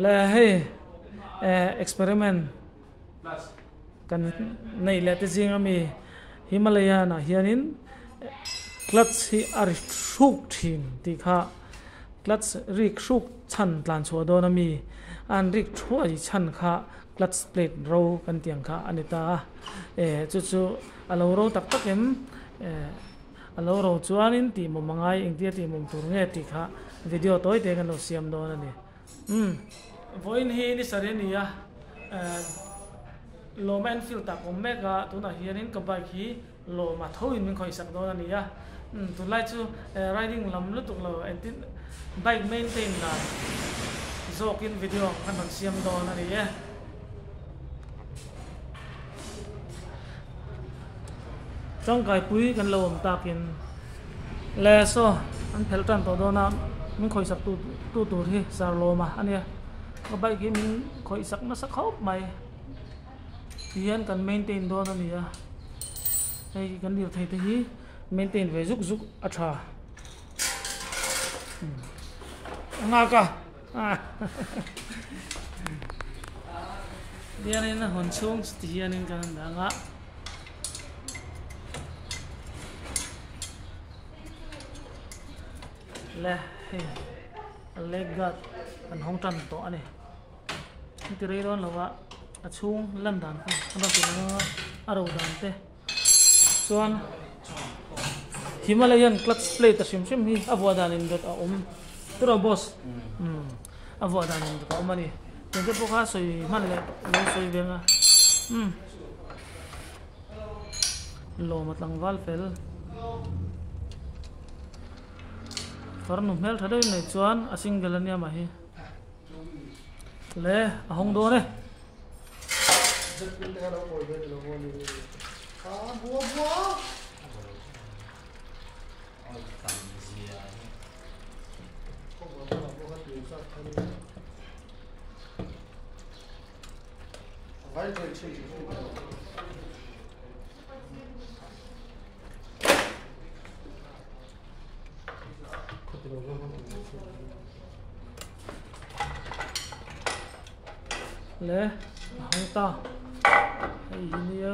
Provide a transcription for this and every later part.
Le hei experiment kan neih leh te zing ami Himalayan ah hianin clutch hi a ri hruk thin tih kha clutch rik hruk chhan tlan chhuah dawn ami a an rik thuai chhan kha clutch plate ro kan tih ang kha a ni ta a eh chu chu a lo ro tak tak em eh a lo ro chuanin tih mawm a ngai engtia tih mawm tur nge tih kha video tawi te kan lo siam dawn a ni. Umm vawiin hi ni sarih a ni a, Lawma Enfield ah ka awm mek a, tunah hianin ka bike hi Lawma tho in min khawihsak dawn a ni a, umm tunlai chu riding lam lutuk lo engtin bike maintain dan zawkin video ang kan rawn siam dawn a ni e. Tangkaipui kan lo awm takin le saw an phelh tan tawh dawn a, min khawihsak tu tu tur hi Sarlawma a nia, ka bike hi min khawihsak nasa khawp mai tihian kan maintain dawn a ni a, hei kan lirthei te hi maintain ve zuk zuk a tha a nghak a. Hianin a hawn chhung chu ti hianin kan han dang a. Le hei a leg guard kan hawng tan tawh a ni. An ti rei dawn lo a, a chhung lan dan kha a rawn ti lang a, a ro dan te. Chuan Himalayan clutch plate a hrim hrim hi a vuah dan in dawt a awm tiraw boss umm a vuah dan in dawt a awm a ni tun te pawh kha sawi hman leh lo sawi veng a umm lawm a tlangval fel farnu hmel tha deuh nei chuan a single ania mah hi le a hawng dawn e. Le a hawng ta hei hi nia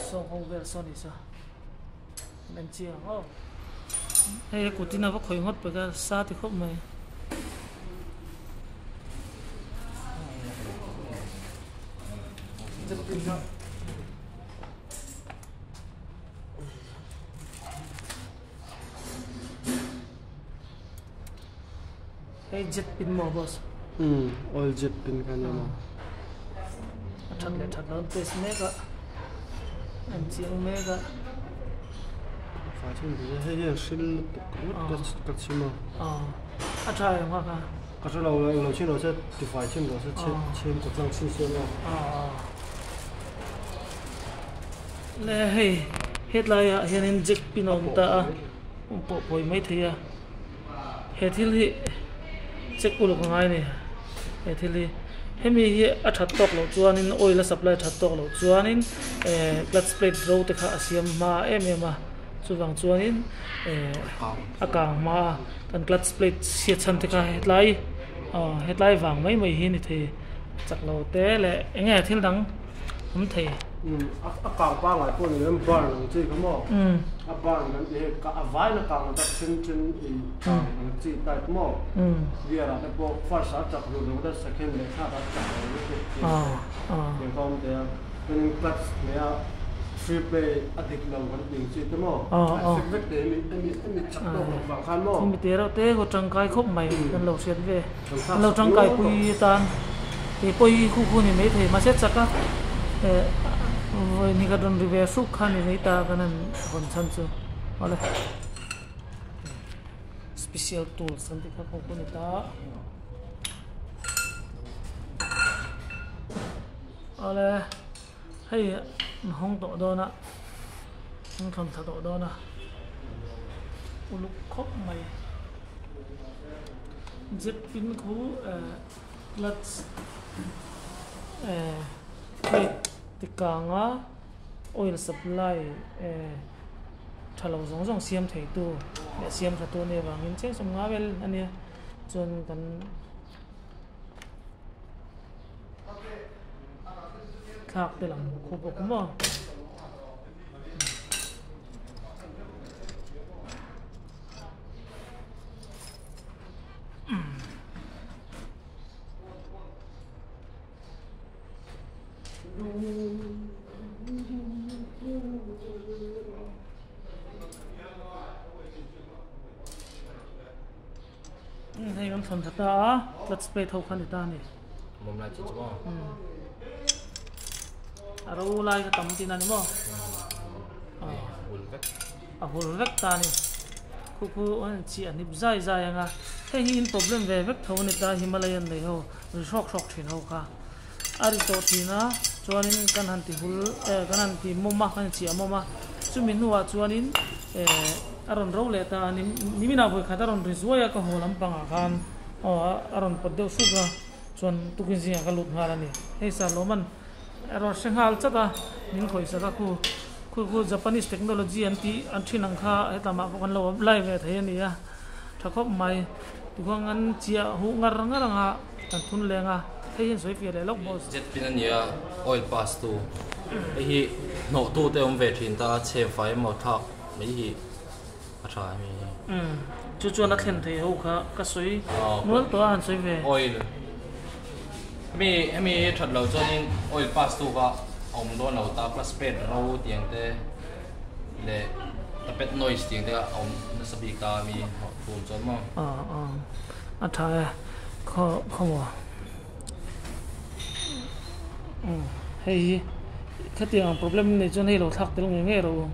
sawng ho vel saw ni sa an chiang aw hei kutin a va khawih ngawt pek a sa ti khawp mai. Hei jet pin maw boss? Umm oil jet pin kha nia maw. A that leh that lo an test mek a, an chiang mek a. Fai chhun ve e, hei hian hril lutuk ringawt ka chhim a. A tha em kha kha? Ka hre lo, englo chhin rawh se, tifai chhin rawh se, chhem kawt lang chhin siam a. Le hei hetlaiah hianin jack pin a awm ta a, awm pawh pawi maithei a. He thil hi check uluk a ngai a ni he thil hi hemi hi a that tawk loh chuanin oil a supply that tawk loh chuanin ehh clutch plate ro te kha a siam hma em em a chuvang chuanin ehh a kang hma a kan clutch plate chhiat chhan te kha hetlai aw hetlai vang mai mai hi a ni thei chak lo te leh eng nge thil dang. awm thei. Umm a kang pangai pawh ni lo burn ang chi kha maw a burn kan tih hei a vain a kang ang tak then then i kang ang chi type maw gear ah te pawh first ah a chak ru ringawt a second leh third ah a chak lo ringawt te tiang kha a awm thei a chuanin clutch hmeh a free play a dik lo kan tih ang chi te maw a effect vek thei hemi hemi chak tawk loh vang khan maw. Hemi te reuh te kaw tangkai khawp mai kan lo hriat ve. An lo tangkai pui tan kei pawh hi khu khu ni mai thei mahse chak a eh vawi ni khat rawn ri ve hruk kha ni mai ta kan han hawn chhan chu awle special tools kan tih kha khu khu ni ta awle hei an hawng tawh dawn a an thawn thla tawh dawn a uluk khawp mai. Jet pin khu clutch plate ti kang a oil supply tha lo zawng zawng siam thei tu leh siam tha tu a nih avangin chiang sawm nga vel a nia chuan kan. thlak tel ang khaw bawk maw. Hei kan thawn tha ta a clutch plate ho kha ni ta a ni. Mawm lai chi chu maw? A ro lai kha tam tihna a ni maw? A hul vek. A hul vek ta a ni. Khu khu an chiah hnip zai zai ang a. Hei hi in problem ve vek tho a ni ta Himalayan nei ho ri hrawk hrawk thin ho kha. A ri tawh thin a chuanin kan han ti hul eh kan han ti mawm a kan inchiah mawm a chumi hnuah chuanin eh a rawn ro leh ta a ni niminah vawikhat a rawn ri zuai a ka haw lampangah khan aw a rawn pawt deuh suk a chuan tukin zingah ka lut nghal a ni hei sir lawman a rawn hre nghal chat a min khawih sak a khu khu khu Japanese technology an tih an thin ang kha hetlamah pawh kan lo apply ve thei a ni a tha khawp mai tikhuan an chiah huh ngar ngar ang a. Kan phun leng a, hei hian sawi fiah leh lawk boss. Jet pin a nia, oil pass tu. Hei hi hnawh tu te awm ve thin ta, chhem fai emaw thlak mai hi a tha em hi. Umm, chu chuan a thlen thei ho kha ka sawi nual tawh a han sawi ve. Oil hemi hemi hi that loh chuanin oil pass tu kha a awm dawn lo ta, clutch plate ro tiang te leh tapet noise tiang te a awm nasa bik ta mi hnawh thum chuan maw. Aw aw a tha e. Khaw khaw maw umm hei hi khatiang ang problem nei chuan hei lo thlak tel ngei ngei rawh u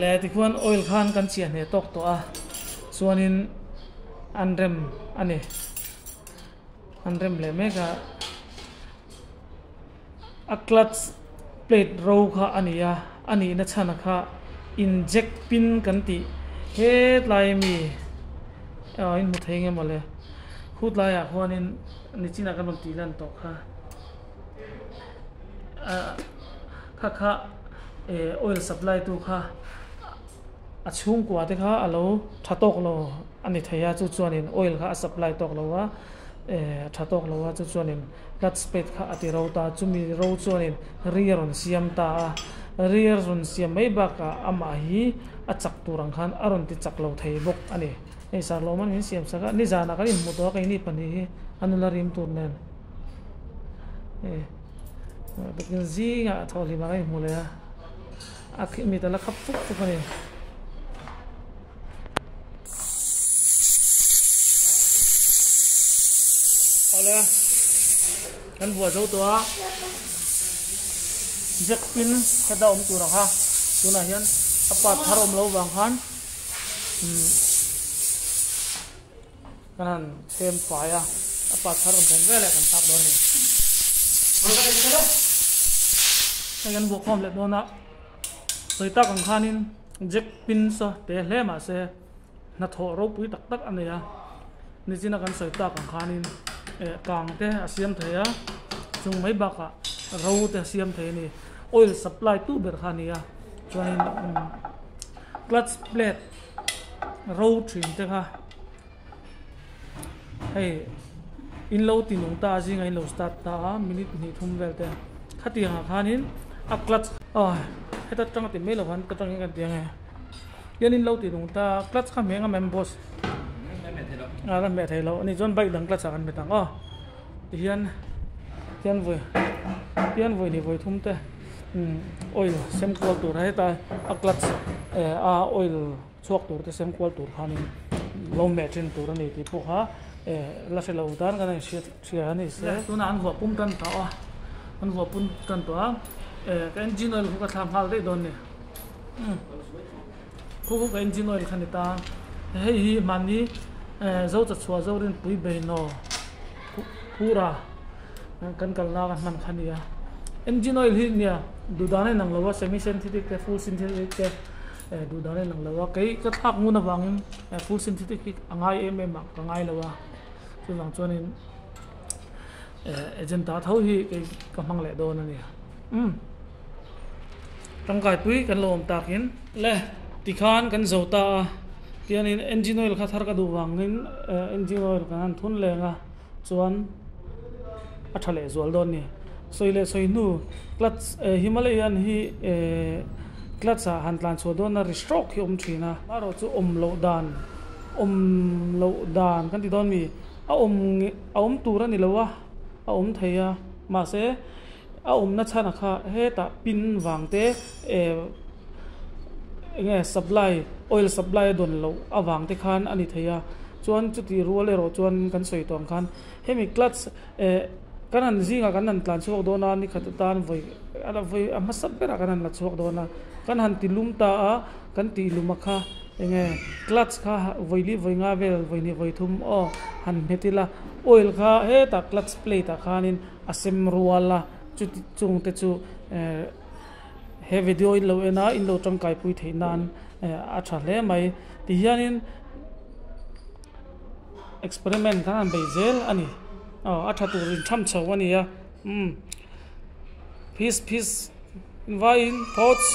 le tikhuan oil khan kan chhiah hneh tawk tawh a chuanin an rem a ni an rem leh mek a a clutch plate ro kha a ni a a nihna chhan kha inject pin kan tih hetlai ami aw in hmu thei nge mawle khutlaiah khuanin nichinah kan rawn tih lan tawh kha ah kha kha eh oil supply tu kha a chhungkua te kha a lo tha tawk lo a ni thei a chu chuanin oil kha a supply tawk lo a eh a tha tawk lo a chu chuanin clutch plate kha a ti ro ta chumi ro chuanin ri a rawn siam ta a ri a rawn siam mai bakah amah hi a chak tur ang khan a rawn ti chak lo thei bawk a ni hei sar lawm an min siam sak a nizanah kan inhmu tawh a keini pahnih hi a nula rim tur nen eh tukin zingah thawhhlimah kan inhmu leh a. A mit a la khap fuk fuk a ni. Awle kan buah zo tawh a jack pin heta awm tur ang kha tunah hian a part thar awm loh vang khan umm kan han chhem fai a a part thar rawn thlen veleh kan thlak dawn a ni. Hei kan buah khawm leh dawn a sawi tak ang khanin jack pin saw te hle mahse hnathawh ropui tak tak a nei a nichina kan sawi tak ang khanin eh kang te a siam thei a chung mai bakah ro te a siam thei a ni oil supply tu ber kha a ni a chuanin clutch plate ro thin te kha. Hei in lo ti nung ta zinga in lo start ta a minute hnih thum vel te khatiang ah khanin a clutch aw heta tang ti mai lo khan ka tang hi kan ti ang e hian in lo ti nung ta clutch kha hmeh ngam em boss a la hmeh thei lo ani chuan bike dang clutch ah kan hmet ang aw tihian tihian vawi tihian vawi hnih vawi thum te oil sem kual tur a heta a clutch eh a oil. Chhuak tur te sem kual tur khanin lo meh thin tur a ni tih pawh kha la hre lo tan kan in hriat hria a ni se. Tunah an vuah pum tan tawh a, an vuah pum tan tawh a, ka engine oil khu ka thlak nghal daih dawn a ni. Khu khu ka engine oil kha ni ta, hei hi mahni zo chachhuah zo rinpui beinaw phura kan kalna ka hman kha a ni a. Engine oil hi nia duh dan a inang lo a, semi synthetic te full synthetic te. Eh duh dan a inang lo a, kei ka thlak ngun avangin eh full synthetic hi a ngai em em a ka ngai lo a, chuvang chuanin eh agent ta tho hi kei ka hmang leh dawn a ni umm tangkai pui kan lo awm takin. Le tikhan kan zo ta a, tianin engine oil kha thar ka duh vangin eh engine oil kan han thun leng a chuan a tha leh zual dawn a ni. Sawi leh sawi hnu clutch Himalayan hi clutch ah han tlan chhuah dawn a ri hrawk hi awm thin a. Erawh chu awm loh dan awm loh dan kan ti dawn mi a awm a awm tur a ni lo a a awm thei a mahse a awmna chhan a kha hetah pin vang te eng nge supply oil supply a dawn loh avang te khan a ni thei a chuan chuti rual erawh chuan kan sawi tawh ang khan hemi clutch eh kan han zingah kan han tlan chhuak dawn a ni khat atan vawi vawi a hmasa berah kan han la chhuak dawn a kan han ti lum ta a kan tih lum a kha eng nge clutch kha vawi li vawi nga vel vawi hnih vawi thum aw han hmet ila oil kha hetah clutch plate ah khanin a sem rual a chuti chung te chu eh He video in lo en a, in lo tangkaipui theih nan a tha hle mai. Tihianin experiment khan an bei zel a ni. Aw a tha tur in tham chho a ni a. Umm. Peace peace in vaiin thoughts.